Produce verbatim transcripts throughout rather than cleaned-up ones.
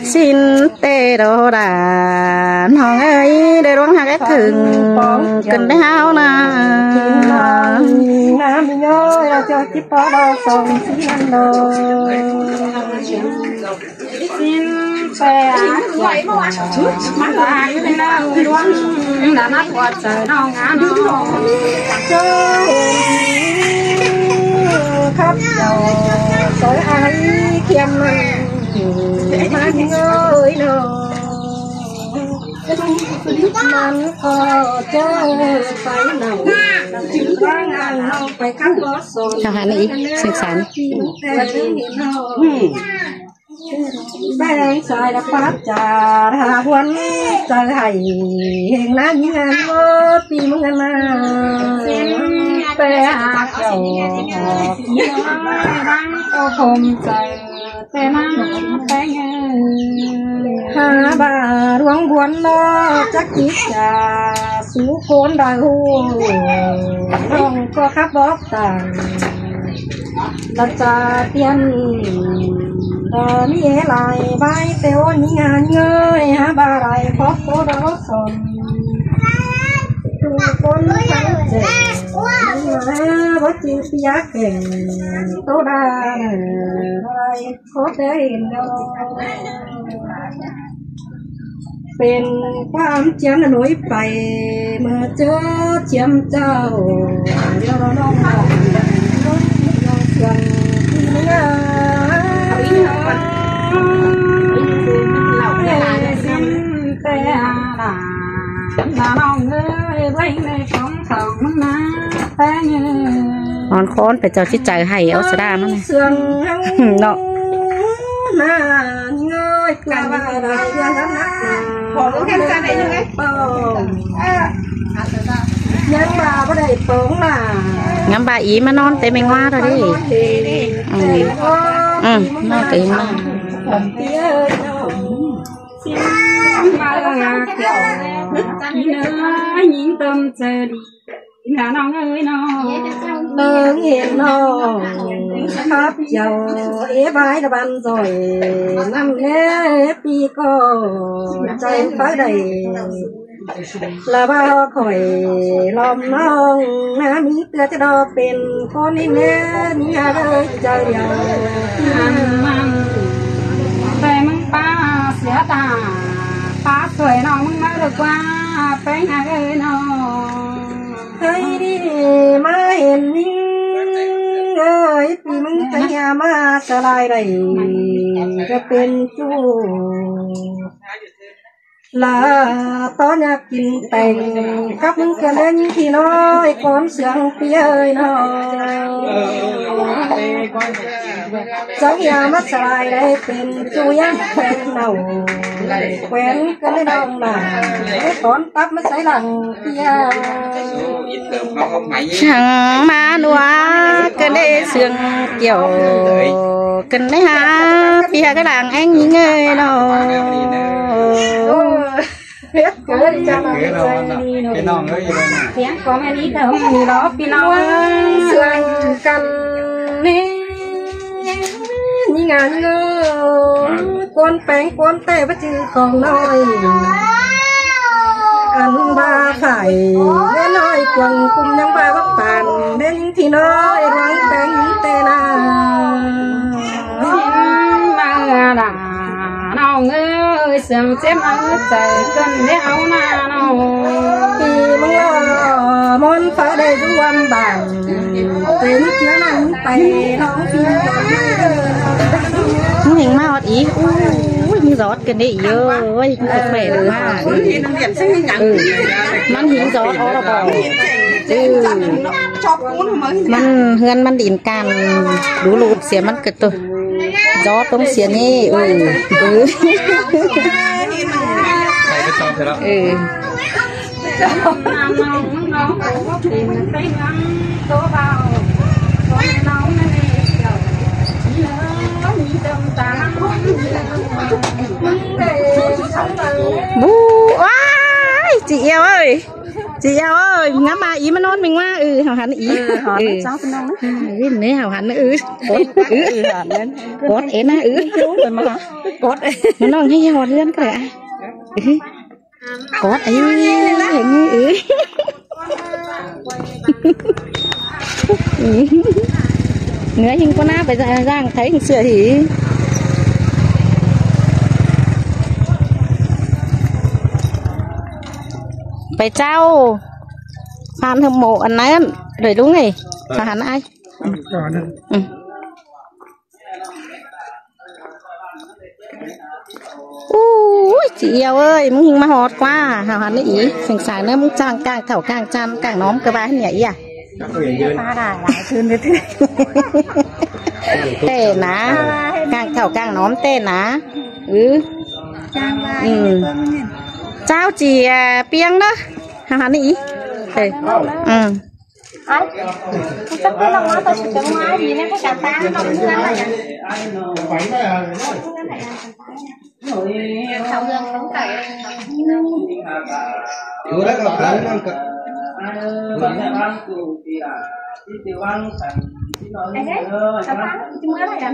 ꞌSịn ꞌtẹ ꞌđọ đa ꞌnọng ơi, đảy ꞌluống ꞌhặc é khửn ꞌcứn đảy ꞌháu ꞌna. ꞌSịn ꞌtẹ ꞌhặc ꞌmắn đa ꞌluống đa ꞌmắn ꞌhuột chaư ꞌnọng ꞌnọ. ꞌChớ hên khắp chảu sói ái khiêm ꞌmắn ꞌmắn ơi ꞌnọ. ꞌMắn ꞌcọ ꞌchớ pay ꞌnọng ꞌchư ꞌquáng ꞌnọng pay khắp bók son. Chào hẳn ý, sướng sướng. ꞌPéng sai đa pát chaư hả ꞌhuôn chaư hảy hên ꞌná ꞌnhính ꞌngán ꞌmá ꞌpi ꞌmướng ꞌngán ꞌmá. ꞌPéng hả chảu ꞌnhính ꞌngán ꞌmá ꞌváng tô khôm chaư ꞌtẹ ꞌná ꞌpéng ơi. Hả ꞌva ꞌluống ꞌhuôn ꞌnọ chắc kít chaư sú khốn đa ꞌhụ ꞌnọng ꞌcọ khắp bók tẳng. Đa cha tiên đa ꞌmí é lai ꞌvái ꞌtẹ ꞌnhính ꞌngán ꞌngới hả ꞌva lai khóp ꞌtố đa bók son. ꞌTụ ꞌcốn thắng ꞌdệt ꞌmá bók ꞌchư ꞌpía kẻng ꞌtố đa lai khóp ꞌtẹ hên đa. Pên ꞌquám ꞌchiến ꞌnọi pay ꞌmưa ꞌchớ chiếm chảu ꞌlẹo ꞌnọng ꞌnọng sương ꞌpi ꞌnọng ꞌnọng ꞌsịn ꞌtẹ ꞌnọng ơi ꞌvạy ꞌnị khong khong ꞌmắn ꞌná ꞌpéng ơi. Hón khón pay chảu ꞌchí chaư hảy au sa đa ꞌmắn ꞌnị. Sương ꞌnọ. ꞌNá ꞌngới. Ngắm ꞌva í ꞌmá ꞌnón té ꞌmếng ꞌngoá ꞌtoi đi. Ừ. Ừ, ꞌnọ té ꞌmá. ꞌNhính tơm chaư đi. ꞌNọng ơi ꞌnọng, ꞌnọng hên ꞌnọng khắp chảu é ꞌvái đa ꞌvăn ꞌdội ꞌnặn ꞌlé ꞌpi ꞌcọ chaư pháư đảy. ꞌLa ꞌva khỏi lom ꞌnọng ꞌná ꞌmí ꞌtưa ꞌchớ đo pên ꞌcốn ꞌnị ꞌlé ꞌnị hả ꞌlới chaư điêu. ꞌTẹ ꞌmứng ꞌpá sia ta, ꞌpá suối ꞌnọng ꞌmứng ꞌmá được ꞌquá, ꞌpéng ơi ꞌnọng. Hơi đi ꞌmá hên ꞌnhính ơi, ꞌpi ꞌmứng ꞌtếng hả ꞌmá sa lai đảy ꞌchớ pên ꞌchu. ꞌLa tó ꞌnhá kin teng khắp ꞌmứng ꞌcốn ꞌlới ꞌnhính ꞌpi ꞌnọi ꞌcốn sương ꞌpi ơi ꞌnọ. Chắng hả ꞌmá sa lai đảy pên ꞌchu ꞌnhắng pên ꞌnọng. Quen ꞌcốn ꞌlới ꞌnọng ꞌnặn, ꞌcốn tắp ꞌmá sáy lăng ꞌpi ơi. Chắng ꞌmá ꞌnua ꞌcốn ꞌlới sương kiẻo, ꞌcốn ꞌlới hả ꞌpi hả cá lăng ꞌéng ꞌnhính ơi ꞌnọ. Pi ꞌnọng ơi, pi ꞌnọng ơi, pi ꞌnọng ơi, pi ꞌnọng ơi. Sương căn ꞌnị ꞌnhính ꞌngán ꞌngới, ꞌcốn ꞌpéng ꞌcốn ꞌtẹ báu ꞌchư khong ꞌnọi. Ăn ꞌva phải ꞌnọi cuông ꞌcum ꞌnhắng ꞌva báu pản, ꞌnị ꞌnhính ꞌpi ꞌnọi ꞌluống ꞌpéng ꞌnhính ꞌtẹ ꞌna. ꞌNọng ơi, sương chếp ꞌmá chaư ꞌcứn ꞌlới au ꞌna ꞌnọng. ꞌPi ꞌmướng ꞌlọ ꞌmôn pháư đảy dú ꞌvăm bản. Pên ꞌchứa ꞌnặn pay ꞌnọng ꞌpi. ꞌMắn hên ꞌmá ꞌhọt ꞌí. Ui, ꞌmắn ꞌdệt ꞌcứn đảy ꞌí ơi. Ui, ꞌmắn khỏe ꞌmá. Ừ. ꞌMắn hên ꞌdệt ók ꞌlẹo báu. Ừ. ꞌMắn ꞌhướn ꞌmắn đin can đu lút sia ꞌmắn ꞌcọ ꞌtố. Gió tống sia ꞌnị, ừ, ừ. Ừ. Bú, ôi, chị yêu ơi. Chị eo ơi, ngắm mà ý mà non mình qua. Ừ, hảo hẳn ý. Ừ, hảo hẳn. Chào con non. Ừ, nế hảo hẳn. Ừ. Cốt. Ừ. Ừ, hảo hẳn. Cốt ấy nà. Ừ. Cốt. Mà non hay hòn hơn cả. Ừ. Cốt ấy. Hình như. Ừ. Nứa hình con áp phải ra-, rang thấy hình xưa hỉ. Phải chào fan hâm mộ ăn nén. Đuổi đúng này. Sao hẳn ai? Ừ. Ui, chị eo ơi, mưng hinh ꞌmá ꞌhọt ꞌquá, hảo hẳn ꞌnị, seng sang ꞌnớ mưng chang cang thảu cang chăn cang nóm ꞌcọ ꞌva hên ꞌnị ꞌí à. Tê ná, cang thảu cang nóm tê ná. Ừ. Ừ. Chào chị, à, Piêng đó. Hảo hẳn ꞌnị. Ê. Ừ. Ai, chắc tôi lòng nó tôi chỉ chống ai thì nên cái cà phê nó cũng ngắn lại. Thảo Hương sống tại. Anh ấy, cà phê nó cũng chưa mới lại à?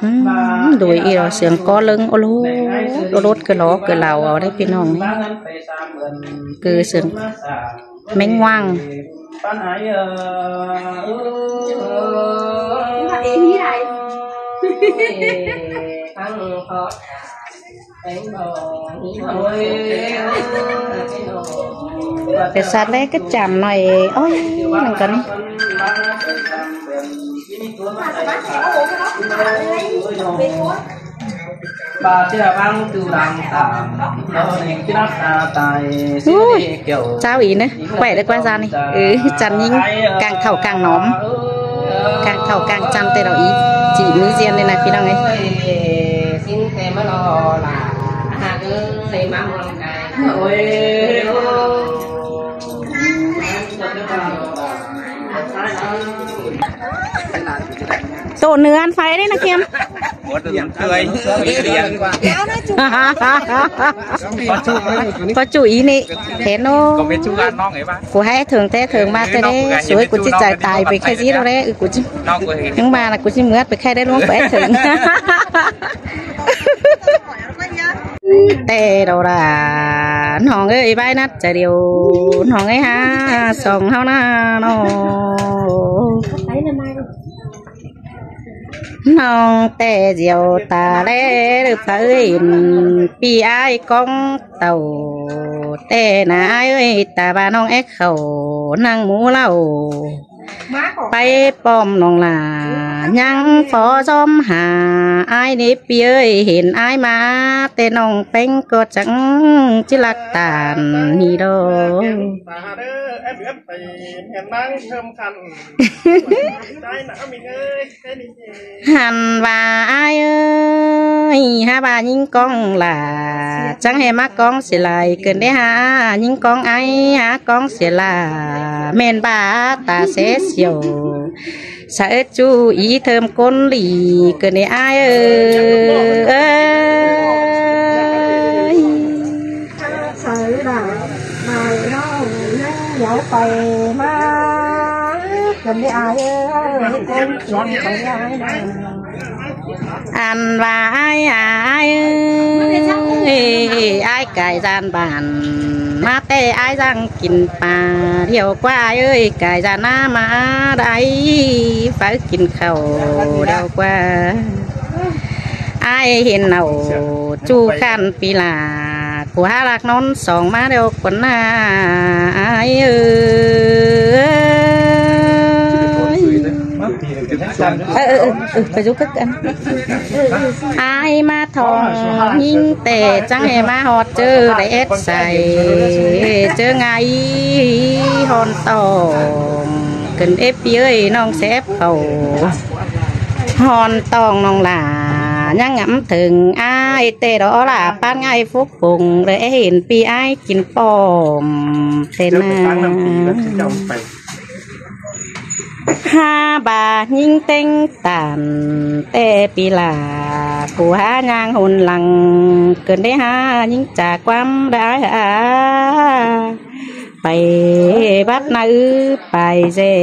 Ừ, đuổi ꞌí đó sương ꞌcọ ꞌlớng ꞌo lút, ꞌo lút ꞌcọ lo ꞌcọ lau au đé ꞌpi ꞌnọng. ꞌCọ sương ꞌmếng ꞌnguang. Cái sạt đấy cứ chạm nói, ôi, mình cần. Ui, chào ý nế, khỏe đấy ꞌquá ꞌdan ꞌnị. Ừ, chăn ꞌnhính, cang thảu cang nóm. Cang thảu cang chăn tê đó ꞌí. Chị Mỹ Diên đây này, ꞌpi ꞌnọng ơi. Tổ nứa ăn phái đấy nà kiêm. Có chú ý nị. Thế nó. Cú hái thường thế thường mà tê đé. Suối cú ꞌchí chảy tải pê khay dí đó đé. Ừ, cú ꞌchí. Nhưng mà là cú ꞌchí mướt pê khay đé luôn pê thường. Tê đâu đà. ꞌNọng ơi, bái nắt chả điều. ꞌNọng ơi ha, song hao na nó. ꞌNọng té ꞌdiu ta ꞌlế đư phaư ꞌnhính ꞌpi ải cóng tảu. Té nả ải ơi, ta ꞌva ꞌnọng é khảu ꞌnăng ꞌmú ꞌlẹo. Pay pom ꞌnọng lả, ꞌnhắng phó dóm hả ải ꞌnị ꞌpi ơi, hên ải ꞌmá té ꞌnọng ꞌpéng ꞌcọ chắng ꞌchí lắc tản ꞌnị đô. Hẳn ꞌva ải ơi, hả ꞌva ꞌnhính cóng lả, chắng hê ꞌmá cóng sia lai, cơn đé hả ꞌnhính cóng ải, hả cóng sia lả, ꞌmen ꞌva ta sé siêu. Sa ớt chú ý thơm cốn lì, cơn đé ải ơi. Sa ớt đà, đà nó, nó dấu tay ꞌmá, cơn đé ải ơi. Ăn ꞌva ải à ải ơi, ải cải gian bản, ꞌmá té ải dáng kin pà, ꞌlẹo ꞌquá ải ơi, cải gian ná ꞌmá đảy, phaư kin khảu, ꞌlẹo ꞌquá. Ải hên nảu, chu khan ꞌpi lả, cú hả lắc nón song ꞌmá ꞌlẹo cuốn na, ải ơi. Ơ, ơ, ơ, ơ, phải giúp các anh. Ải ꞌmá thong ꞌnhính té chắng hê ꞌmá ꞌhọt ꞌchớ đảy ét say, ꞌchớ ngay hòn tong, cơn ép ꞌpi ơi ꞌnọng sép khảu. Hòn tong ꞌnọng lả, ꞌnhắng ngắm thửng ải té đó lả, pán ngay phúc phùng, đảy é hên ꞌpi ải kin pom, té na. Ha ꞌva ꞌnhính ꞌtếng tản ꞌtẹ pi ꞌla, ꞌcọ ha ꞌnhang ꞌhôn lăng, ꞌcợn đé ha ꞌnhính chả ꞌquám đa ai ha. Pay bắt na ư pay dê,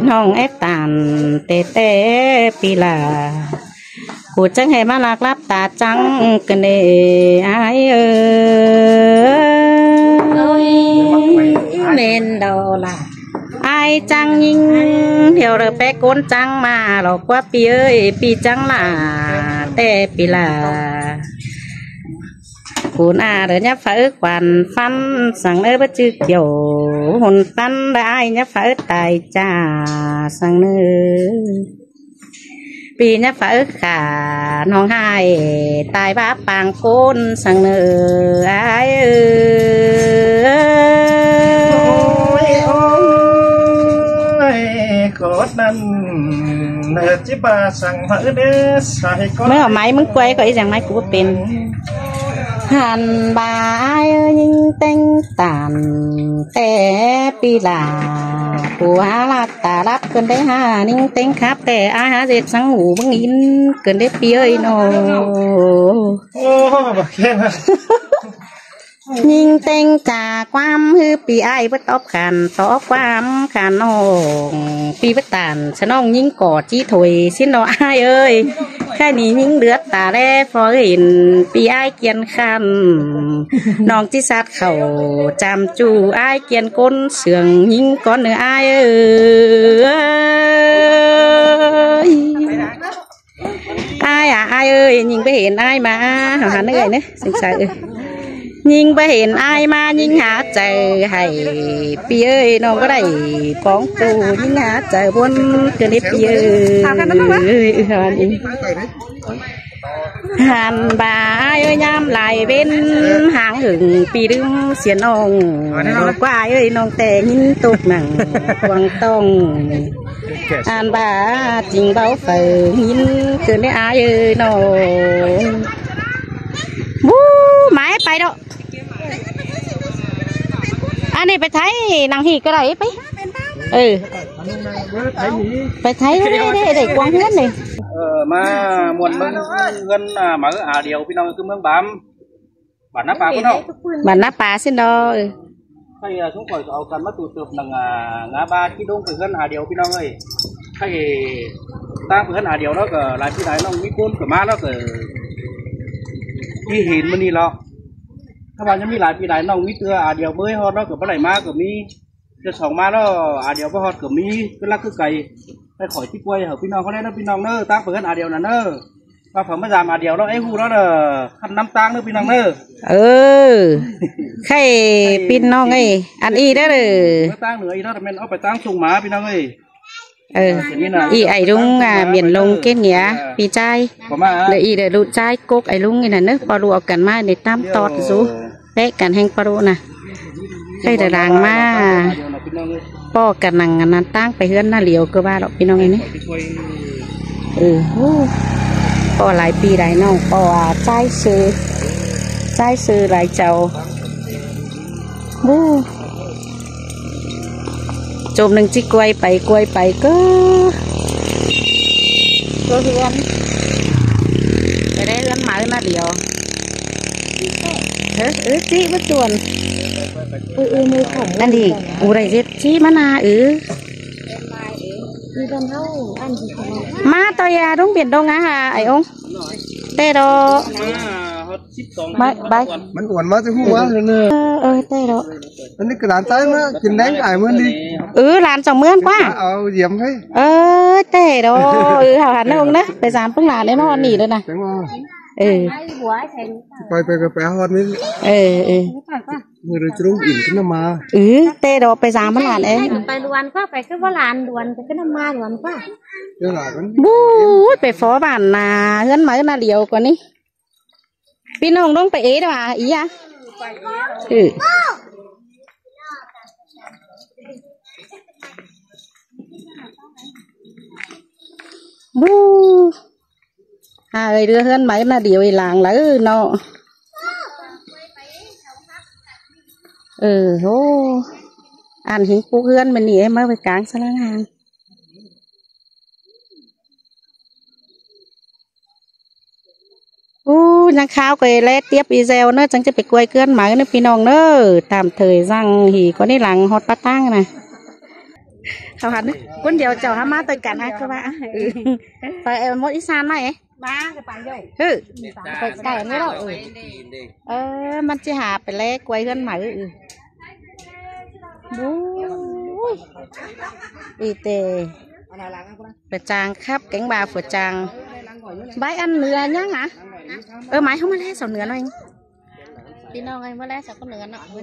ꞌnọng é tản ꞌtẹ ꞌtẹ pi ꞌla. ꞌCọ chắng hảư ꞌmá ꞌlặc lắp ta chắng ꞌcợn đé ai ơi. Ôi, ꞌmen đo ꞌla. Ai chắng ꞌnhính, thiêu đaư pé ꞌcốn chắng ꞌmá lo ꞌquá pi ơi, pi chắng ꞌla, ꞌtẹ pi ꞌla. ꞌCốn a đaư ꞌnhá phaư quan ꞌphắn săng ꞌnớ báu chứ kiêu, ꞌhôn ꞌphắn đa ai ꞌnhá phaư tai cha săng ꞌnớ. Pi ꞌnhá phaư khả ꞌnọng ꞌhại, tai báp pang ꞌcốn săng ꞌnớ ai ơi. Ôi, ôi, khót ꞌnặn, ꞌnớ ꞌchí ꞌva săng ꞌmá ứt đé sai khót. ꞌMới hảư ꞌmái ꞌmứng quay ꞌcọ ꞌí dàng ꞌmái ꞌcọ báu pên. Hăn ꞌva ai ơi, ꞌnhính ꞌtếng tản ꞌtẹ pi ꞌla, ꞌcọ ha ꞌlặc ta lắp ꞌcợn đé ha ꞌnhính ꞌtếng khắp ꞌtẹ ai ha ꞌdệt săng ꞌhụ báu ꞌnghín ꞌcợn đé pi ơi ꞌnọ. Ô, bác khen hả? ꞌNhính ꞌtếng chả ꞌquám ꞌhứ pi ai báu tóp khăn tó ꞌquám khăn ꞌnọng. Pi báu tản ꞌsa ꞌnọng ꞌnhính ꞌcọ ꞌchí thôi ꞌsịn ꞌnọ ai ơi. Khay ꞌnị ꞌnhính ꞌlưạk ta ꞌlé ꞌpó hên pi ai kiên khăn. ꞌNọng ꞌchí sat khảu chăm ꞌchu ai kiên ꞌcốn sương ꞌnhính cón ꞌnớ ai ơi. Ai à, ai ơi, ꞌnhính báu hên ai ꞌmá, hảư hăn ơi ꞌnớ, sưng sai ơi. ꞌNhính báu hên ai ꞌmá, ꞌnhính hák chaư hảư pi ơi, ꞌnọng báu đảy póng ꞌchu, ꞌnhính hák chaư bón ꞌcợn đé pi ơi. Hăn ꞌva ai ơi, ꞌnhám lai ꞌvến háng hưng pi ꞌlứm sia ꞌnọng, ꞌlọ ꞌquá ai ơi, ꞌnọng ꞌtẹ ꞌnghín tốc nẳng quang tong. Hăn ꞌva ching báu phaư ꞌnghín ꞌcợn đé ai ơi ꞌnọ. Bú, ꞌmá pay đó. Ăn ꞌnị pay thái nẳng ꞌhị ꞌcọ đảy pay. Ừ. Pay thái đảy, đảy, đảy quang ꞌhướn ꞌnị. Ờ, ꞌmá muôn ꞌmướng ꞌhướn, à, máư a điêu ꞌpi ꞌnọng ꞌcứ ꞌmướng Bám. Bản Nà Pà ꞌcứ ꞌnọng. Bản Nà Pà ꞌsịn đó. Ừ. Khay, à, chúng khỏi au căn ꞌmá tụ tợp nẳng, à, ngã ba ꞌchí đông pay ꞌhướn a điêu ꞌpi ꞌnọng ơi. Khay ꞌtáng pay ꞌhướn a điêu ꞌnọ ꞌcọ lai ꞌpi lai ꞌnọng ꞌmí ꞌcốn ꞌcọ ꞌmá ꞌnọ ꞌcọ ꞌchí hên ꞌmá ꞌnị lo. Cá ꞌva ꞌnhá ꞌmí lai ꞌpi lai ꞌnọng ꞌmí ꞌtưa a điêu ꞌmới ꞌhọt ꞌnọ ꞌcọ báu đảy ꞌmá ꞌcọ ꞌmí. ꞌTưa song ꞌmá ꞌnọ a điêu báu ꞌhọt ꞌcọ ꞌmí. Cứ lắc cứ cay. Khay khỏi ꞌchí quay hảư ꞌpi ꞌnọng ꞌcọ đảy ꞌnớ ꞌpi ꞌnọng ꞌnớ, ꞌtáng pay ꞌhướn a điêu ꞌnặn ꞌnớ. ꞌVa phaư ꞌmá dam a điêu ꞌnọ é ꞌhụ ꞌnọ ꞌnớ, khăn ꞌnắm ꞌtáng ꞌnớ ꞌpi ꞌnọng ꞌnớ. Ừ. Khay ꞌpi ꞌnọng ơi, ăn ꞌnị đó. ꞌMá ꞌtáng ꞌnớ ꞌnị đó, ꞌmen ók pay ꞌtáng sung ꞌmá ꞌpi ꞌnọng ơi. Ừ. Ơ, ꞌnị ꞌnị ꞌnị. Ih ải ꞌlung, à, miền Lông kết nghĩa, pi ꞌchái. Có mà. Đảy ih đảy ꞌlụk ꞌchái cốc ải ꞌlung ꞌnị ꞌnặn ꞌnớ, ꞌpo ꞌlụk au căn ꞌmá ꞌnị ꞌtám tót dú. Té căn ꞌhéng ꞌpo ꞌlụk ꞌnạ. Khay đảy lăng ꞌmá. ꞌPo căn nẳng ꞌnặn ꞌtáng pay ꞌhướn ꞌnạ điêu ꞌcọ ꞌva ꞌlọ ꞌpi ꞌnọng ơi ꞌnị. Ừ, hú. ꞌPo lai ꞌpi lai ꞌnọng, ꞌpo, à, ꞌchái sư. ꞌChái sư lai chảu. Hú. Chốm ꞌnưng ꞌchí quay pay, quay pay ꞌcọ. ꞌCọ ꞌhướn. Pay đảy ꞌhướn máư ꞌnạ điêu. Hứ, ừ, ꞌchí báu chuôn. Ừ, ừ, mười khổng. Ăn đi, u đảy ꞌdệt ꞌchí ꞌmá ꞌnạ, ừ. ꞌMá ꞌtoi a, đúng biển Đông á hả, ải ông? Té đó. Bái, bái. Mắn uốn ꞌmá chứ ꞌhụ ꞌmá. Ờ, ờ, té đó. Ăn ꞌnị ꞌcọ lán ꞌchái ꞌmá, kin đéng ải ꞌmướng đi. Ừ, lán chảu ꞌmướng ꞌquá. Au, diêm hơi. Ờ, té đó. Ừ, hảư hăn ꞌnớ ông ꞌnớ. Pay dam ꞌpứng lán đé ꞌmá ꞌhọt ꞌnị đé ꞌnạ. Chắng ꞌmá. Ừ. Pay, pay, pay, pay ꞌhọt ꞌnị. Ừ, ừ. Người đuổi chúng ỉn cứ nằm mà. Ừ, té đó pay dam ꞌmá lán ê. Pay luan ꞌquá, pay cứ ꞌmá lán luan, pay cứ nằm mà luan ꞌquá. Bú, pay phó bản ꞌnạ, ꞌhướn máư ꞌnạ điêu ꞌcọ ꞌnị. ꞌPi ꞌnọng ꞌlống pay ế đó à, ꞌí à? Ừ. Bú. À, ơi, đứa ꞌhướn máư ꞌnạ điêu ꞌnị lăng lắm ꞌnọ. Ừ, hô. Ăn ꞌhính púk ꞌhướn ꞌmá ꞌnị, ê, máư pay cang ꞌsa ꞌláng hang. ꞌNhắng kháo ꞌcọ ꞌlé tiếp video ꞌnớ, chắng ꞌchí pay ꞌquái ꞌcứn máư ꞌnớ ꞌpi ꞌnọng ꞌnớ. Tăm thời ꞌdặng ꞌhí ꞌcọ ꞌnị lăng ꞌhọt ꞌpá ꞌtáng ꞌnớ. Khảu hẳn ꞌcốn điêu chảu hák ꞌmá ꞌtoi căn ꞌnớ ꞌcọ ꞌva. Pay ꞌmốt ꞌí ꞌsán ꞌmá ê. Hứ, pay cai ꞌnị ꞌlẹo. Ơ, ꞌmắn ꞌchí hák pay ꞌlé ꞌquái ꞌcứn máư. Búi. Ê tê. Phủ chang khắp kéng ꞌva phủ chang. Bái ăn nưa ꞌnhắng hả? Ơ, mai ꞌhướn ꞌmá ꞌlé sau nưa ꞌnọi. ꞌPi ꞌnọng ơi, ꞌmá ꞌlé sau ꞌcọ nưa ꞌnọi.